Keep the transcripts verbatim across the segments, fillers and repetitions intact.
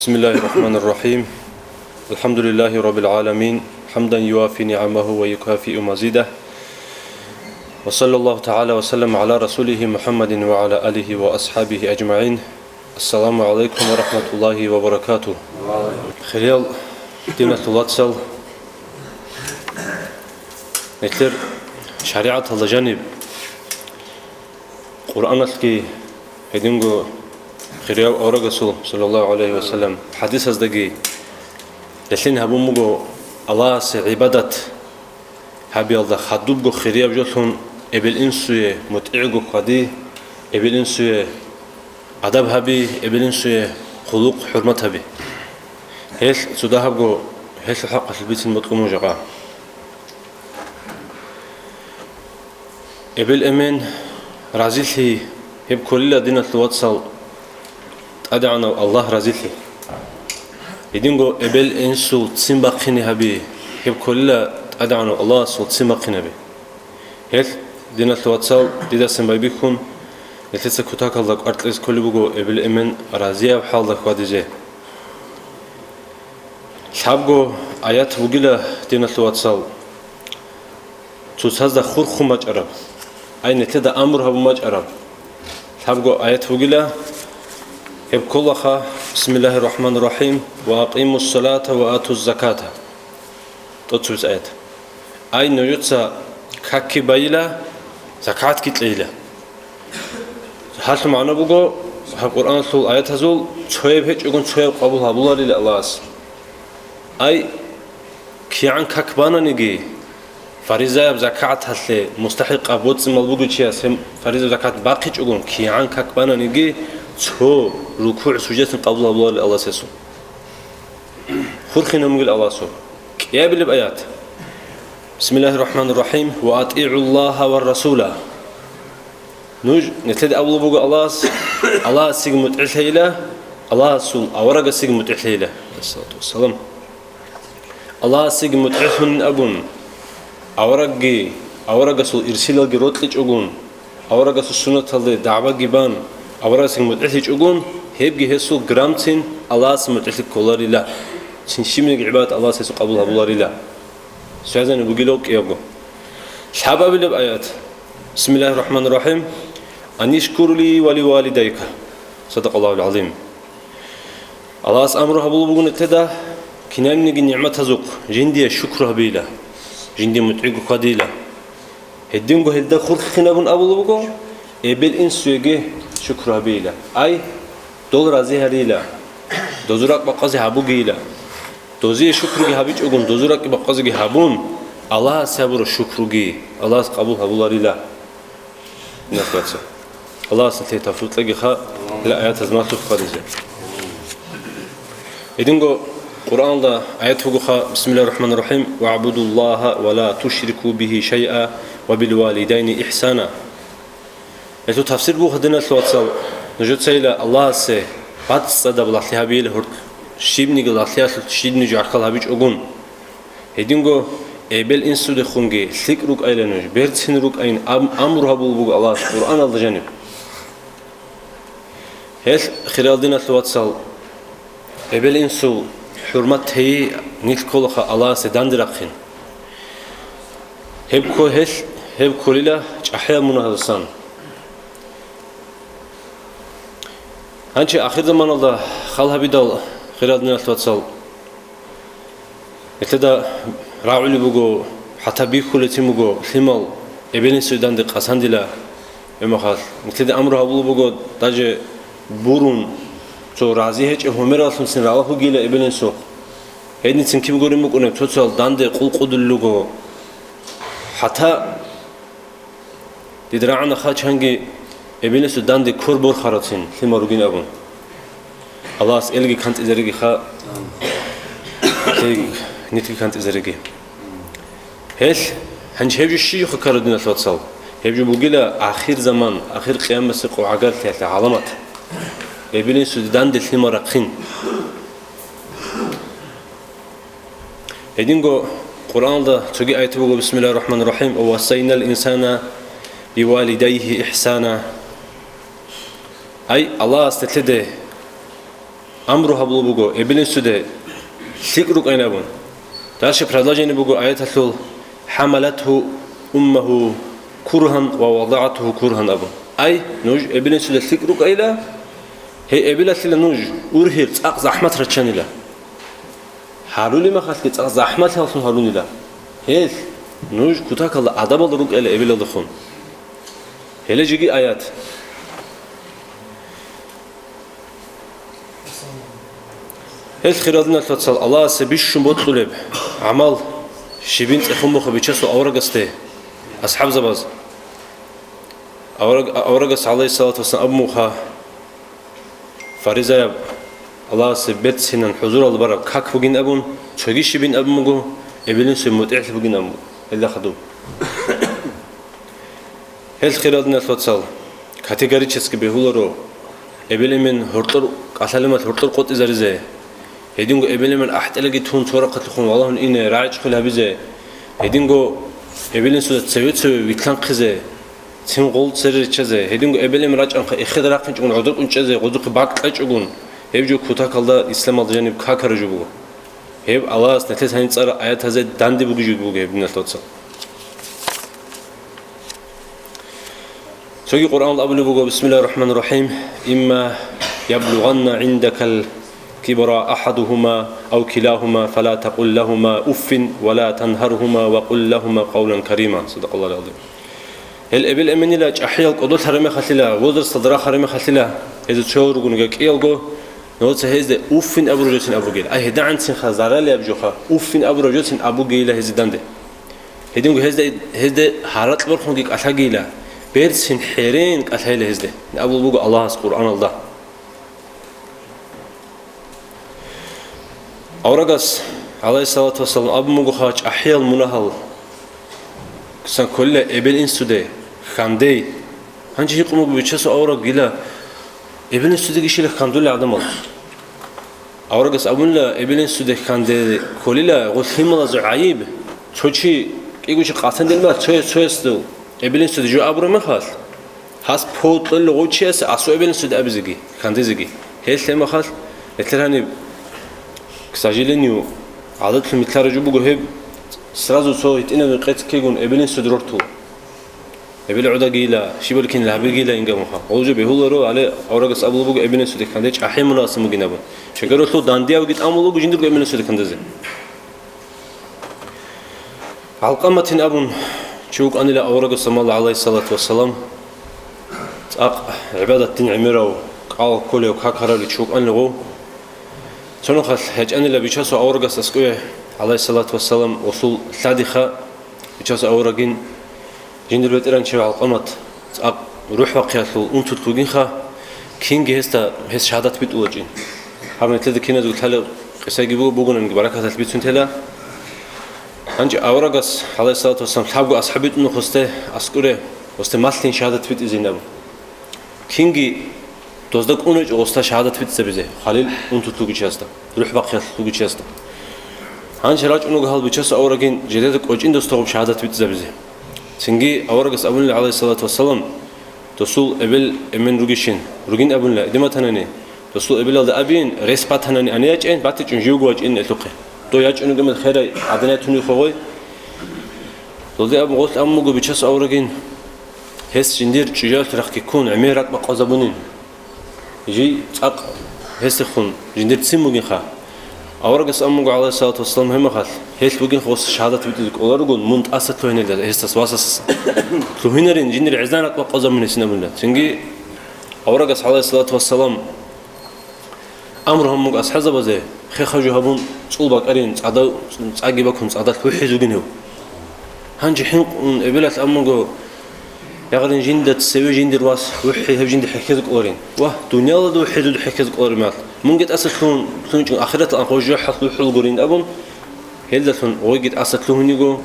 بسم الله الرحمن الرحيم. الحمد لله رب العالمين. حمدا يوافي نعمه ويكافئ مزيده. وصلى الله تعالى وسلم على رسوله محمد وعلى آله وأصحابه أجمعين. السلام عليكم ورحمة الله وبركاته. Хириял диналъул вацал, нилъер шаригӀаталда жаниб Къуръаналъги, гьединго хирияв аварагасул, саллаллагьу гӀалайгьи ва саллам, хӀадисаздаги релълъин гьабун буго Аллагьасе гӀибадат гьабиялда хадубго хирияб жолъун эбел-инсуе мутӀигӀго хьвади, эбел-инсуе адаб гьаби, эбел-инсуе хъулухъ-хӀурмат гьаби. Гьелъ цо дагьабго гьелъул хӀакъалъулъ бицин бокьун буго жакъа. Эбел-эмен разилъи гьеб кколила, диналъул вацал, ТӀадегӀанав Аллагь разилъи. Гьединго эбел-инсул ццин бахъине гьаби гьеб кколила, ТӀадегӀанав Аллагьасул ццин бахъине гьаби. Гьелъ, диналъул вацал, дидасан байбихьун, нилъеца кутакалда кӀвар кьезе кколеб буго эбел-эмен разияб хӀалда хьвадизе. Лъабго аят бугила, диналъул вацал, цоцазда хурхун бачӀараб, ай, нилъеда амру гьабун бачӀараб. Лъабго аят бугила, гьеб кколаха: «Бисмиллагьир рахӀманир рахӀим, ва акъимус салата ва атуз заката». ТӀоцебесеб аят. Ай, нужеца какги байила, закатги кьейила. Гьалъул магӀна буго, гьаб Къуръаналъул аятазул цояб гьечӀогун цояб къабул гьабуларила Аллагьас. Ай, кигӀан как бананиги, фаризаяб закаталъе мустахӀикъаб боцӀи-мал бугев чияс гьеб фаризаяб закат бахъичӀогун, кигӀан как бананиги, цо рукугӀ-суждатин къабул гьабуларила Аллагьас гьесул. Хурхинаб бугила Аллагьасул. КӀиабилеб аят. Бисмиллагьир рахӀманир рахӀим. «Ва атигӀуллагьа ва расула». Нуж, нилъеда абулеб буго Аллагьас, Аллагьасеги мутӀигӀлъейила, Аллагьасул аварагасеги мутӀигӀлъейила, гӀалайгьиссалату вассалам. Аллагьасеги мутӀигӀлъунин абун, аварагги, аварагасул ирсилалги рокьичӀогун, аварагасул суннаталде дагӀбаги бан, аварагасеги мутӀигӀлъичӀогун, гьебги гьесул грамцин Аллагьасе мутӀигӀлъи кколарила, цин щибниги гӀибадат Аллагьас гьесул къабул гьабуларила. Связанный бугилав кӀиябго. Лъабабилеб аят. Бисмиллагьир рахӀманир рахӀим. «Анишкур ли ва ли валидайка». Садакъаллагьул гӀазим. Аллагьас амру гьабулеб буго нилъеда кинабниги нигӀматазухъ жиндие шукру гьабейила, жиндие мутӀигӀго хьвадейила. Гьединго гьелда хурхинабун абулеб буго, эбел-инсуеги шукру гьабейила. Ай, дол рази гьарейила, дозул ракӀ бакъазе гьабугейила. Дозие шукруги гьабичӀогун, дозул ракӀ бакъазеги гьабун, Аллагьасе гьабураб шукруги Аллагьас къабул гьабуларила. Аллагьас нилъее тавфикъ кьегиха, гьел аятаз малъухъ хьвадизе. Гьединго Къуръаналда аят бугоха: «Бисмиллагьир рахӀманир рахӀим, вагӀбудуллагьа ва ла тушрику бигьи шайъа ва бил валидайни ихсана». Гьелъул тафсир буго, диналъул вацал, нужецайила Аллагьасе бацӀцӀадаб лагълъи гьабейила гьоркь, щибниги лагълъиялъулъ щибниги жо гӀахьал гьабичӀогун. Гьединго эбел-инсудехунги лъикӀ рукӀайила нуж, берцин рукӀайин аб-, амру гьабулеб буго Аллагьас Къуръаналда жаниб. Гьелъ, хириял диналъул вацал, эбел-инсул хӀурмат гьей нилъ кколаха Аллагьасе данде рахъин. Гьеб кко-, гьелъ, гьеб кколила чӀахӀиял мунагьаздасан. Гьанже ахирзаманалда хал гьабидал, хириял диналъул вацал, нилъеда рагӀулеб буго, хӀатта бихьулеб буго лъимал эбел-инсуе данде къасандила гӀемахъалъ. Нилъеда амру гьабулеб буго, даже бурун, цо рази гьечӀеб гьумераллъунцин ралагьугейила эбел-инсухъ. Гьединцин киб гурин букӀунеб, цо-цоял данде къулкъудулел руго. ХӀатта дида рагӀана хъачанги эбел-инсуе данде ккор борхарацин лъимал ругин абун. Аллагьас элги кантӀизаригиха, нитги кантӀизариги. Гьелъ, гьанже гьеб жо щибха ккараб, диналъул вацал? Гьеб жо бугила ахир заман, ахир къиямасеб къо гӀагарлъиялъе гӀаламат. Эбел-инсуе данде лъимал рахъин. Гьединго Къуръаналда цоги аят буго: «Бисмиллагьир рахӀманир рахӀим, ва вассайнал инсана бивалидайгьи ихсана». Ай, Аллагьас нилъеде амру гьабулеб буго эбел-инсуде лъикӀ рукӀайин абун. Дальше продолжение буго аяталъул: «ХӀамалатгьу уммагьу кургьан ва вадагӀатгьу кургьан», – абун. Ай, нуж эбел-инсуда лъикӀ рукӀайила, гьей эбелалъила нуж ургьир цӀакъ захӀмат раччанила. Гьарулеб мехалъги цӀакъ захӀматалъун гьарунила. Гьелъ нуж кутакалда адабалда рукӀайила эбелалдехун. Гьеле жеги аят. Гьел, хирал диналъул вацал, Аллагьасе бищун бокьулеб гӀамал щибин цӀехун буго Бичасул аварагасде асхӀабзабаз. Авараг-, аварагас, гӀалайгьиссалату вассалам, абун буго, фаризаяб, Аллагьасе берцинан хӀузуралда бараб как бугин абун, цоги щибин абун буго, эбел-инсуе мутӀигӀлъи бугин абун буго. Гьелда хадуб. Гьел, хирал диналъул вацал, категорически бегьуларо, эбел-эмен гьоркьор, кӀалъалеб мехалъ гьоркьор къотӀизаризе, гьединго эбел-эмен ахӀтӀилаги тун цо рахъалъухъун валагьун ине рагӀичӀеб хъвел гьабизе, гьединго эбел-инсуда цеве-цеве вилълъанхъизе, цин гъол цере риччазе, гьединго эбел-эмен рачӀанхъа эхеде рахъинчӀогун гӀодор кӀунчӀезе, гъодухъе бакӀ кьечӀогун, гьеб жо кутакалда исламалда жаниб какараб жо буго. Гьеб Аллагьас нилъеца гьаниб цӀарал аятазе данде бугеб жо буго гьеб, диналъул вацал. Цоги Къуръаналда абулеб буго, бисмиллагьир рахӀманир рахӀим: «Имма яблугъанна гӀиндакал кибара ахӀадугьума ав килагьума, фала такъул лагьума уффин, вала танхаргьума ва къул лагьума къавлан карима». Садакъаллагьул гӀазим. Гьел эбел-эменила чӀахӀиял кӀодолъараб мехалъила, возрасталда рахараб мехалъила, гьезул цоял ругониги кӀиялго, нужеца гьезде уффин абураб жоцин абугейила. Ай, гьедагӀанцинха заралияб жоха, уффин абураб жоцин абугейила гьезде данде. Гьединго гьезда, гьезде гьаракь борхунги кӀалъагейила, берцин хӀерен кӀалъайила гьезде, абулеб буго Аллагьас Къуръаналда. Аварагас, гӀалайгьиссалату вассалам, абун бугоха, чӀахӀиял мунагьал ксан кколила эбел-инсуде хьандей. Гьанже гьикъун буго, Бичасул аварагила эбел-инсудеги щила хьандулел гӀадамал. Аварагас абунила, эбел-инсуде хьанде кколила гъол лъималазул гӀайиб, цо чи кӀиго чи къацандилан мехалъ, цояс цоясда эбел-инсуде жо абураб мехалъ, гьас пол кьолила гъов чиясе асул эбел-инсуде абизеги, хьандизеги. Гьелъ гьеб мехалъ, гьелъир гьаниб, к сожалению, гӀадатлъун битӀараб жо буго гьеб, сразу цо гьитӀинаб къец ккегун эбел-инсуде рортула. Эбел гӀодагийила, щибал кинил гьабигийила ингамуха. Гъол жо бегьуларо, гьале аварагас абулеб буго эбел-инсуде хьанде чӀахӀи мунагьалъун бугин абун. Чегаралъул дандиявги тӀамулеб буго жиндирго эбел-инсуде хьандезе. ГӀалкъаматин абун чи вукӀанила аварагас, амма, гӀалайгьиссалату вассалам, цӀакъ гӀибадат дин гӀемерав, кӀал кколев, какарав чи вукӀанила гъов. Цо нухалъ гьечӀанила Бичасул аварагас аскӀове, гӀалайгьиссалату вассалам, гъосул лъадиха, Бичасул аварагин, жиндир бетӀергьанчи ГӀалкъамат цӀакъ рухӀ бахъиялъул унтулъ вугинха, кинги гьесда, гьес шагьадат битӀулачӀин. Гьаб нилъеда киназего лъалеб къисаги буго, бугониги баракаталъ бицун тела. Гьанже аварагас, гӀалайгьиссалату вассалам, лъабго асхӀаб битӀун нухалъ гъосде аскӀоре, гъосде малъин шагьадат битӀизейин абун. Кинги дозда кӀунечӀо гъосда шагьадат битӀизабизе, хвалил унтулъ вугев чиясда, рухӀ бахъиялъулъ вугев чиясда. Гьанже рачӀун вуго гьал Бичасул аварагин, жидеда кӀочӀин досда гъоб шагьадат битӀизабизе. Цинги аварагас абунила, гӀалайгьиссалату вассалам, досул эбел-эмен ругищин, ругин абунила, идиматанани, досул эбелалда абиин, рес батанани ани ячӀейин, батичӀун живго вачӀин элъухъе. Дой ячӀун вугеб мехалъ херай гӀадан ятун вихъа гъой. Долде абун гъолъ абун буго Бичасул аварагин, гьес жиндир чӀужуялъ рахъги ккун, гӀемер ракӀ бакъвазабунин. Жий цӀакъ гьесдехун жиндир ццин бугинха. Аварагас абун буго, гӀалайгьиссалату вассалам, гьеб мехалъ, гьелъ бугин гъос шагьадат битӀизе кӀоларогун, мун тӀаса лъугьинелда гьесдас васасдасан. Лъугьинарин, жиндир гӀезан ракӀ бакъвазабунесин абунила. Цинги аварагас, гӀалайгьиссалату вассалам, амру гьабун буго асхӀабзабазе, хехаб жо гьабун, цӀул бакӀарин, цӀадав, цӀаги бакун, цӀадалъ вухӀизе вугин гьев. Гьанже хӀинкъун эбелалъ абун буго, ягъарин жинда цеве жиндир вас вухӀи гьев жинда хӀехьезе кӀоларин. Вагь, дуниялалда вухӀи жинда хӀехьезе кӀоларин мехалъ, мунги тӀаса лъугьун, лъугьинчӀун ахираталъ анхъ жужахӀалъ вухӀулгурин абун, гьелдалъун гъойги тӀаса лъугьун йиго,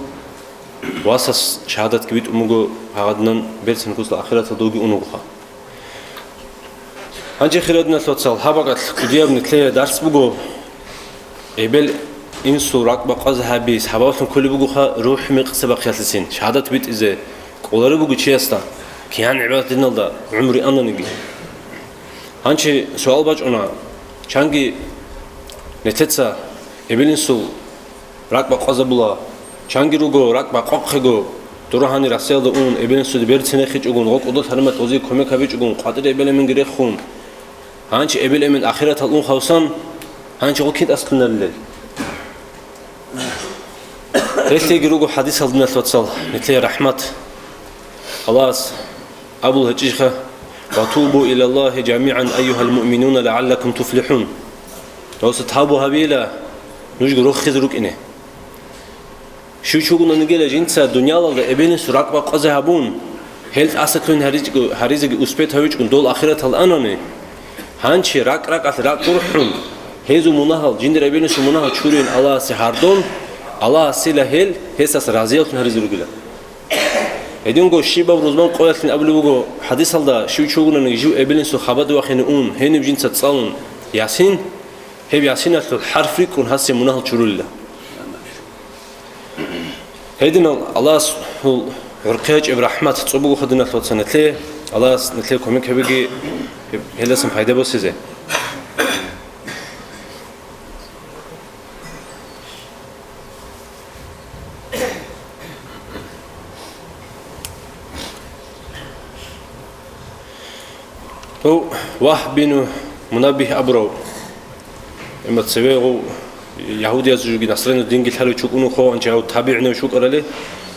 васас шагьадатги битӀун буго, гьагъадинан берцин кусла ахираталда вугев унугоха. Гьанже, хирал диналъул вацал, гьаб бакӀалъ кӀудияб нилъее дарс буго. Эбел-инсул ракӀ бакъваз гьаби сабаблъун кколеб бугоха рухӀ мекъса бахъиялъесин, шагьадат битӀизе кӀолареб буго чиясда, кигӀан гӀибадат диналда гӀумру ананиги. Гьанже суал бачӀуна, Чанги нетеца эбел-инсул ракӀ бакъвазабула, чанги руго ракӀ бакъвахъего, дора гьанир Россиялда ун, эбел-инсуде берцинехичӀогун, гъо кӀодо лъарамат гъозие кумек гьабичӀогун, къватӀире эбел-эменги рехун, гьанчи эбел-эмен ахиратал ун хавсан, гьанчи гъо кин тӀасалъуналилел? Гьелъиеги руго хӀадисал, диналъ вацал, нилъее рахӀмат. Аллагьас абул гьечӀищха: «Ва тубу илаллагьи жамигӀан, айюгьал муъминуна, лагӀаллакум туфлихӀун». Досда тавбу гьабейила, нужго рохизе рукӀине. Щив чи вугониги жинца дуниялалда эбел-инсул ракӀ бакъвазе гьабун, гьел тӀасалъугьин гьаричӀого, гьаризеги успет гьавичӀгун дол ахиратал анани, гьанчи ракӀ-ракӀалъ ракӀ гурхӀун, гьезул мунагьал, жиндир эбел-инсул мунагьал чуриин Аллагьасе гьардун, Аллагьасила гьел гьесдаса разияллъун гьаризе ругила. Гьединго щибаб рузман къоялъин абулеб буго хӀадисалда, щив чи вугониги жив эбел-инсул хабаде вахине ун, гьениб жинца цӀалун Ясин, гьеб Ясиналъул хӀарп рикӀкӀун гьасе мунагьал чурулила. Гьединал Аллагьасул гӀурхъи гьечӀеб рахӀмат цӀоб бугоха, диналъ вацал, нилъее. Аллагьас нилъее кумек гьабеги, гьелдасан пайда босизе. Гьев Вагьб бин Мунаббигь абурав, гьеб цеве гъов ягьудияз жуги насрани динги лъалев чи вукӀун вуго, анчи гьав табигӀинав чи вукӀарали,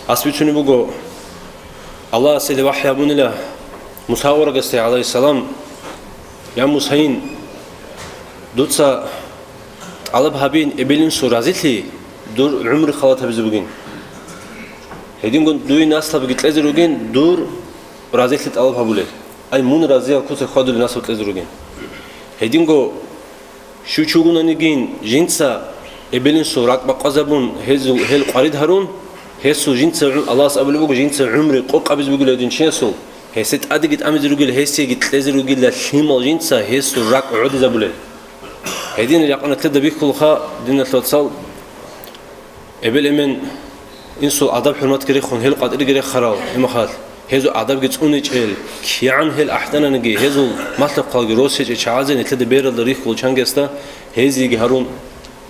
гьас бицунеб буго, Аллагьас гьеле вахӀй гьабунила Муса аварагасде, гӀалайгьиссалам: «Я Мусаин, дуца тӀалаб гьабин эбел-инсул разилъи дур гӀумру халат гьабизе бугин. Гьединго дуе наслабги кьезе ругин дур разилъи тӀалаб гьабулел. Ай, мун разиял куца хьвадулел наслаб кьезе ругин. Гьединго щив чи вугониги жинца эбел-инсул ракӀ бакъвазабун, гьезул, гьел къварид гьарун, гьесул жинца гӀум-, Аллагьас абулеб буго, жинца гӀумру къокъ гьабизе бугила гьедин чиясул, гьесде тӀадеги тӀамизе ругел, гьесиеги кьезе ругила лъимал жинца гьесул ракӀ гӀодизабулел». Гьедин ракъанаталда бихьулха, диналъ вацал, эбел-эмен инсул адаб-хӀурматги рехун, гьел къватӀиреги рехарал, гьеб мехалъ гьезул адабги цӀуничӀел, кигӀан гьел ахӀдананиги, гьезул малъухъалги рос гьечӀел чагӀазе нилъеда бералда рихьул чангесда гьезиеги гьарун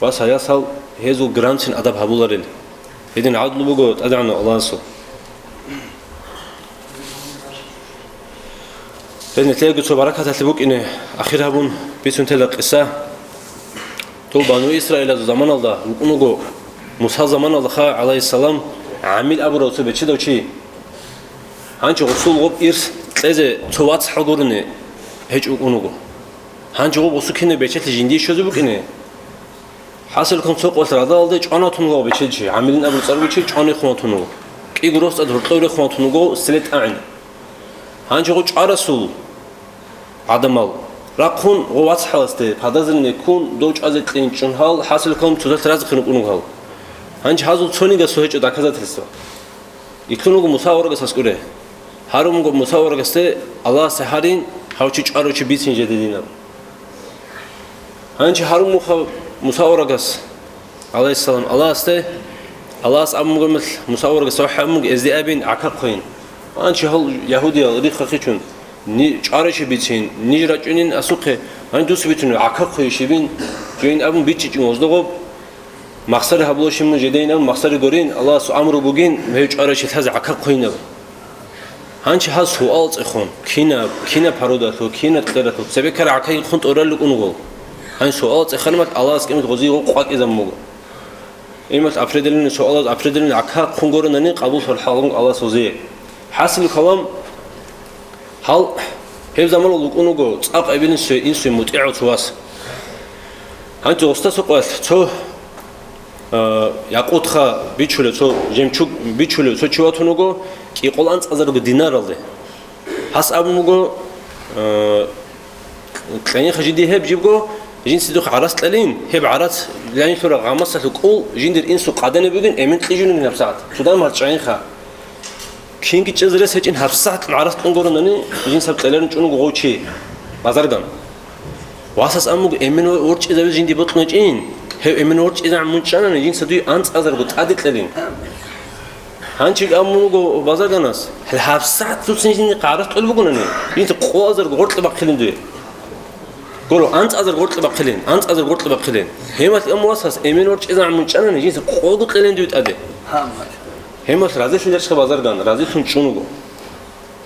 ва саясал гьезул грамцин адаб гьабуларел. Гьедин гӀадлу буго ТӀадегӀанав Аллагьасул. Гьез нилъеего цо баракаталъе букӀине ахир гьабун бицун тела къиса. Дол Бану Исраилазул заманалда вукӀун вуго, Муса заманалдаха, гӀалайгьиссалам, ГӀамил абурав цо бечедав чи. Гьанчи гъусул гъоб ирс кьезе цо вацгӀал гурони гьечӀо вукӀун вуго. Гьанчи гъоб гъусу кинаб бечелъи жиндие щвезе букӀине? ХӀасилккун цо къоялъ радалде чӀван ватун вуго бечедав чи, ГӀамилин абурав цӀарав чи чӀван рехун ватун вуго. КӀиго рос тӀад гьоркьов рехун ватун вуго силе тӀагӀин. Гьанчи гъо чӀварасул гӀадамал рахъун, гъо вацгӀаласде подозрение ккун, дов чӀвазе кьинчӀун гьал, хӀасилккун цоцалъ разихъин рукӀун вуго гьал. Гьанчи гьазул цонигасул гьечӀо доказательство. Итлъун вуго Муса аварагас аскӀуре. Гьарун вуго Муса аварагасде, Аллагьасде гьарин, гьав чи чӀварав чи бицин жеде динаб. Гьанчи гьарун вуго Муса аварагас, гӀалайгьиссалам, Аллагьасде, Аллагьас абун буго мел, Муса аварагас вахӀй абун буго, эзде абин, гӀака хъвейин. Гьанчи гьал ягьудиял рихха хичун, ни чӀварав чи бицин, ниж рачӀунин асухъе, гьанчи дус бицун, гӀака хъвей щибин, жойин абун бичӀчӀичӀин гъоздогъоб. Махсари гьабулащин мун жедейин абун, махсари гурин, Аллагьасул амру бугин, гьев чӀварав чи лъазе гӀака хъвейин абун. Гьанчи гьаз суал цӀехун, кинаб, кинаб породалъул, кинаб кьералъул, цебеккараб гӀакаги хъун тӀорал рукӀун вуго. Гьанчи суал цӀехармал Аллагьас кӀимат гъозие гъо къвакӀизабун буго. Имал определенный суалаз определенный гӀака хъун гуронани къабул хӀалгъун Аллагьас гъозие. ХӀасил калам, гьал гьеб заманалда вукӀун вуго цӀакъ эбел-инсуе, инсуе мутӀигӀав цо вас. Гьанчи гъоста цо къоялъ цо, а, якъутха бичулев, цо жемчуг бичулев цо чи ватун вуго кӀикъоялда анцӀазарго динаралде. Гьас абун буго, а, кьенихъа жиндие гьеб жибго, жинца духъ гӀарац кьелин, гьеб гӀарац лъугьараб гъамасалъул кӀул жиндир инсул къадане бугин, эмен кьижунин гьабсагӀат. Цо дагьаб гьарчӀ гӀенихъа. Кинги чӀезе рес гьечӀин, гьабсагӀат гӀарац кьун гуронани, жинца гьаб кьеларин чӀун вуго гъов чи, базарган. Васас абун буго, эмен ворчӀизавизе жиндие бокьун гьечӀин, гьев эмен ворчӀизегӀан мун чӀанани, жинца дуе анцӀазарго тӀаде кьелин. Гьанчи абун буго базарганас, гьел гьабсагӀат дуцин жиндихъ гӀарац кьолеб бугонани, жинца къоязарго гъоркье бахъилин дуе. Гуро, анцӀазар гъоркье бахъилин, анцӀазар гъоркье бахъилин. Гьемалъ амма васас эмен ворчӀезегӀан мунчӀанани, жинца къого кьелин дуе тӀаде. Гьемалъ разилъиларищха базарган, разилъун чӀун вуго.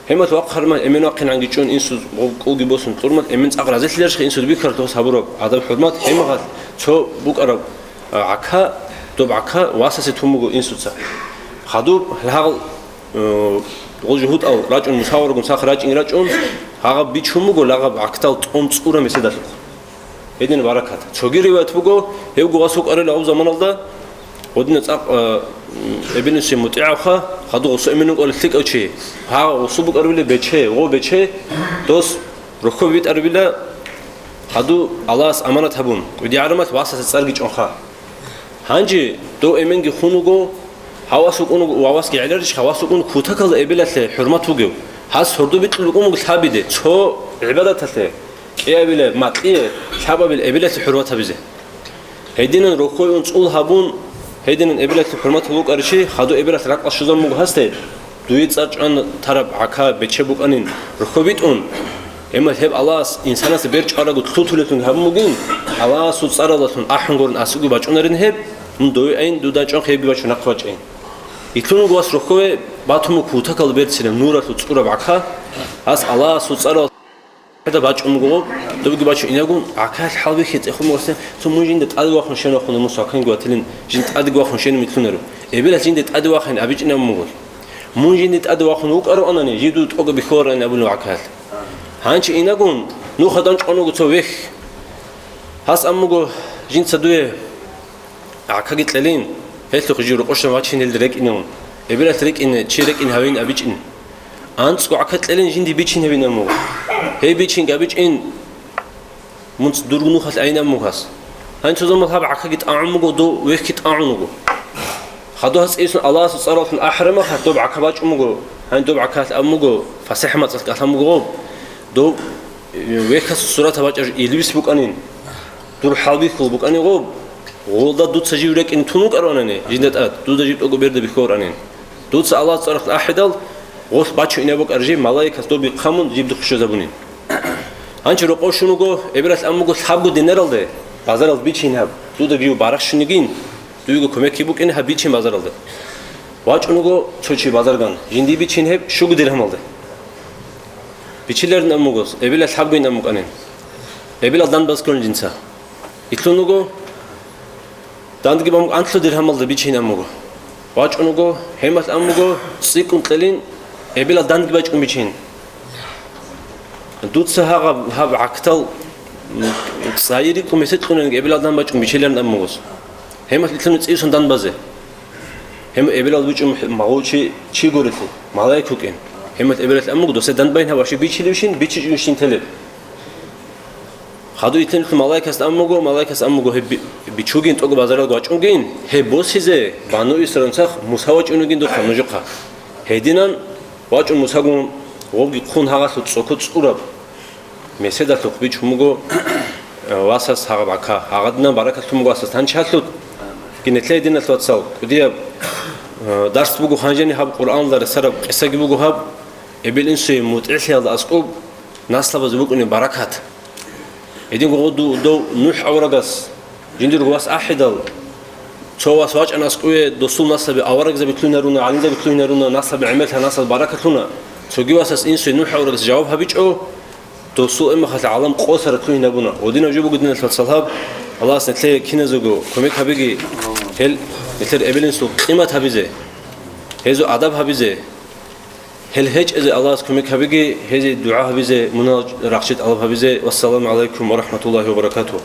Гьемалъ вахъарман, эмен вахъинанги чӀун, инсуз гъоб кӀулги босун кьурман, эмен цӀакъ разилъиларищха инсуз бихьаралъ гьабураб адаб-хӀурмат, гьемагъалъ цо букӀараб, а, гӀака, доб гӀака васасе тун буго инсуца. Хадуб гьагъал, э, гъол жугьутӀал рачӀун, мусаваргун сах рачӀин рачӀун, гьагъаб бичун буго лагъаб гӀакдал тӀом цӀураб меседалъухъ. Гьедин баракат. Цоги риваят буго, гьевго вас вукӀарила гьав заманалда, гъодина цӀакъ, э, эбел-инсуе мутӀигӀавха, хадув гъосо эмен вукӀарила лъикӀав чи. Гьагъа гъосо букӀарабила бече, гъо бече, дос рохьо витӀарабила, хадув Аллагьас аманат гьабун, кӀудиярмалъ васаса цӀарги чӀунха. Гьанже дов эменги хун вуго, гьавас вукӀун вуго, ва васги гӀеларищ, гьавас вукӀун кутакалда эбелалъе хӀурмат вугев. Гьас гьордо бикьулеб букӀун буго лъабиде, цо гӀибадаталъе, кӀиабилеб, макьие, лъабабил эбелалъе хӀурмат гьабизе. Гьединан рохьой ун цӀул гьабун, гьединан эбелалъе хӀурмат гьабукӀаричи, хадув эбелалъ ракӀалъ щвезабун буго гьасде, дуе цӀар чӀван тараб гӀака бече букӀанин рохьо битӀун. Гьемал гьеб Аллагьас инсанасе бер чӀварабго лъутулеблъун гьабун бугин, Аллагьасул цӀаралдалъун ахӀун гурун асуги бачӀунарин гьеб, мун дове айин, дуда чӀван хебги бачун нахъ бачӀин. Итлъун вуго вас рохьове батун буго кутакалда берцинаб нуралъул цӀураб гӀака, гьас Аллагьасул цӀарал хӀеда бачӀун буго, добги бачун инагун, гӀакаялъ хӀалбихьи цӀехун буго гьасде, цо мун жинда тӀаде вахун щвеновхъун мун сваканги ватилин, жин тӀадеги вахун щвене митлъунарев. Эбелалъ жинда тӀаде вахин абичӀинаб буго. Мун жинда тӀаде вахун вукӀаравани, жив дуда тӀокӀаб бихьуларин абулев гӀакаялъ. Гьанчи инагун нуха данчӀван вуго цо вехь. Гьас аммуго жинца дуе гӀакаги кьелин, гьелъухъ жив рокъошан вачин гьелда рекӀинавун. Эбелалъ рекӀине, чи рекӀин гьавин абичӀин. АнцӀго гӀака кьелин жинди бичин гьавин аммуго. Гьей бичинги абичӀин, мун ц-, дурго нухалъ айин аммугас. Гьанчи цо заман гьаб гӀакаги тӀагӀун буго, дов вехьги тӀагӀун вуго. Хадув гьас цӀейсун Аллагьасул цӀаралъун ахӀарамаха, доб гӀака бачӀун буго. Гьанчи доб гӀакалъ абун буго, фасихӀ мацӀалъ кӀалъан буго гъоб. Дов, э, вехьасул сурат гьабачӀар илбис букӀанин. Дур хӀалбихьул букӀанин гъоб. Гъолда дуца жив рекӀин тун вукӀаравани, жинда тӀад, дуда жив тӀокӀаб берда бихьоранин. Дуца Аллагьасул цӀаралъун ахӀидал, гъолъ бачун инаб букӀар жив, малаикас доб бихъамун, жиб духъ щвезабунин. Гьанчи рокъов щун вуго, эбелалъ ан буго лъабго динаралде, базаралд бичин гьаб, дуда гив барахщунигин, дуего кумекги букӀине гьаб бичин базаралде. ВачӀун вуго цо чи базарган, жинди бичин гьеб щуго диргьамалде. Бичиларин ан буго, эбелалъ лъабгойин ан букӀанин. Эбелалъ данбаз кколин жинца. Итлъун вуго, Дандги бан анлъу диргьамалда бичин амуго. ВачӀун вуго, гьемалъ амуго, цӀикӀкӀун кьелин, эбелал дандги бачӀун бичин. Дуца гьагъаб, гьаб гӀактал, м, цӀайи рикӀкӀун месед кьунанги эбелал данд бачӀун бичиларин амугос. Гьемалъ итлъуни цӀиюсан данд базе. Гьем эбелал бучӀун магъу чи, чи гурелъи, малаик вукӀин. Гьемалъ эбелалъ амуго, досе данд байн гьаб ваши бичилевщин, бичичӀевщин телеб. Хадур итлъи-, итлъи малаикас аммуго, малаикас аммуго гьеб би-, бичугин тӀого базаралго вачӀунгин, гьеб босизе, бану Исраилцах Муса вачӀунугин духъа нужухъа. Гьединан вачӀун Мусагун гъобги хъун гьагъалъу цӀоко цӀураб. Меседалъухъ бичун буго, э, васас гьагъаб гӀака. Гьагъадинан баракатлъун буго васас. Гьанчи гьалъут, гинетлъей диналъ вацал, кӀудияб, э, дарс буго ханжани гьаб Къуръаналда ресараб къисаги буго гьаб, эбел-инсуе мутӀигӀлъиялда аскӀоб наслабазе букӀунеб баракат. Гьединго гъо ду-, дов НухӀ аварагас жиндирго вас ахӀидал, цо вас вачӀана аскӀове, досул наслаби аварагзаби лъугьинаруна, гӀалимзаби лъугьинаруна, наслаби гӀемерлъа, наслаби баракат лъуна. Цоги васас инсуе НухӀ аварагас жаваб гьабичӀо, досул эмахалъ гӀалам къосараб лъугьинабуна. Гъодинаб жо буго, диналъ вацал, гьаб. Аллагьас нилъее киназего кумек гьабиги, гьел нилъер эбел-инсул къимат гьабизе, гьезул адаб гьабизе. Гьел гьечӀезе Аллагьас кумек гьабиги, гьезие дугӀа гьабизе, мунагьал рахчи тӀалаб гьабизе. Вассаламу гӀалайкум ва рахӀматуллагьи ва баракатугь.